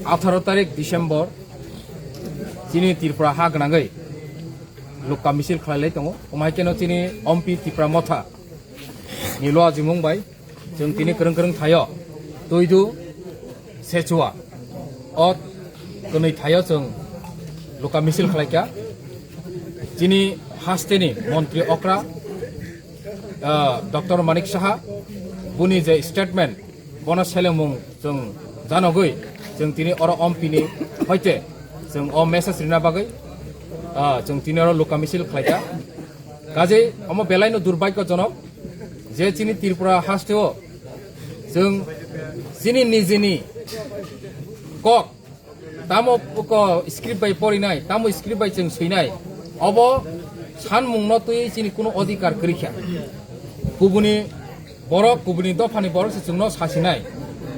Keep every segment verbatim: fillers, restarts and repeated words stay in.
Atharo tarik December chini Tripura ha gwnangwi lukka misil khlailai tongo. Omo hai kheno chini Ompi Tipra Motha ni luajimung bai chwng tini kwrwng kwrwng thaio Tuidu Sechua o kwnwi thaio chwng lukka misil khlaikha. Chini hasteni montri okra, ah, Doctor Manik Saha, buni je statement, bono selengmung chwng janogwi chwng tini oro Ompini hoite chwng o message rina bagwi, ah, chwng tini oro lukka misil khlaikha. Kaje omo belaino durbhagyojonok je chini Tripura hasteo chwng chini nijini kok tamo ko script bai porinai, tamo script bai chwng swinai, obo sanmungno twi chini kuno odhikar kwrwi kha. Kubuni borok, kubuni dophani borok se chwngno sasinai.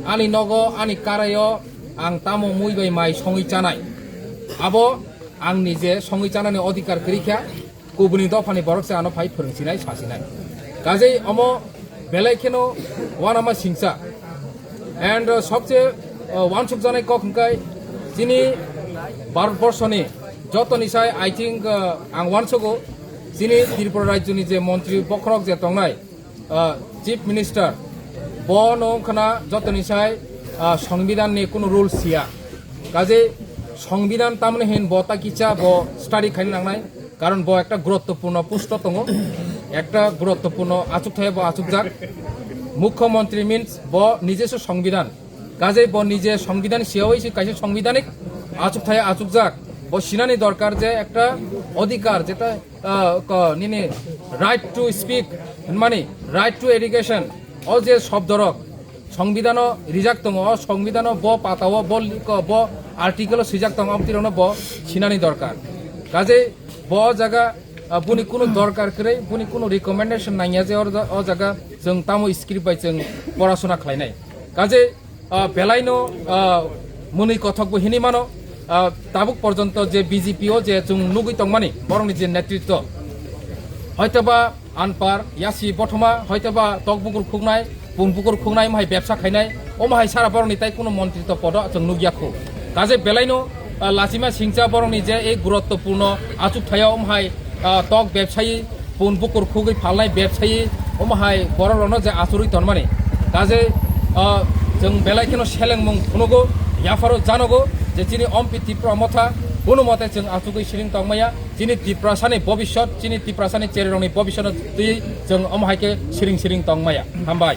Ani nogo, ani karaio ang tamo mui bai mai songwi chanai. Abo ang nije songwi chanani odhikar kwrwi kha. Kubuni dophani borok se ano phai phwrwngsinai, sasinai. Kajei omo belai kheno uanama singcha. And, uh, sobse, uh, uansukjaknai kok hwnkhe chini Bharat borshoni jotoni sai, I think, uh, ang uansugo chini Tripura rajyoni je montri bokhorok je tongnai, uh, Chief Minister, bono wngkhana jotoni sai, uh, Songbidanni kunu rules siya. Kaje Songbidan tamni hin bo ta kicha bo study khaina nangnai, karon bo ekta guruttopurno posto tongo, ekta guruttopurno achukthai bo achukjak. Mukhyamantri means bo nijeso Songbidan. Kaje bo nije Songbidan siyawi se kaisa songbidanik achukthai achukjak. Bo sinani dorkar je ekta odhikar, jeta, ah, ko-, nini right to speak, mani right to education, o je shobdorok Songbidan'o rijak tongo, o Songbidan'o bo patao, bo liko, bo article'o swijak tongo, amtirokno bo sinani dorkar. Kaje bo jaga, ah, buni kunu dorkar kwrwi, buni kunu recommendation nangya je o, o jaga chwng tamo script bai chwng porasona khlainai. Kaje, ah, belaino, ah, mwnwi kothok bo hinwi mano, ah, tabuk porjonto je B J P o je chwng nugwi tongmani, borokni je netritwo, hoitoba anpar, yasi bothoma, hoitoba tok bukur khuknai, pun bukur khuknai, omo hai bebsa khainai, omo hai sara borokni tai kuno montri to podo chwng nukya khu. Kaje belaino, ah, lachima singcha borokni je ei guruttopurno achukthai o omo hai, ah, tok bebsayi, pun bukur khugwi phalnai bebsayi, omo hai borok rokno je achugwi tonmani. Kaje, ah, chwng belai kheno selengmung phunugo, yapharo janogo je chini Ompi Tipra Motha kuno mote chwng achugwi siring tongmaya. Chini Tiprasani bobisot, chini Tiprasani cherirokni bobisotno twi chwng omo hai khe siring siring tongmaya. Hambai.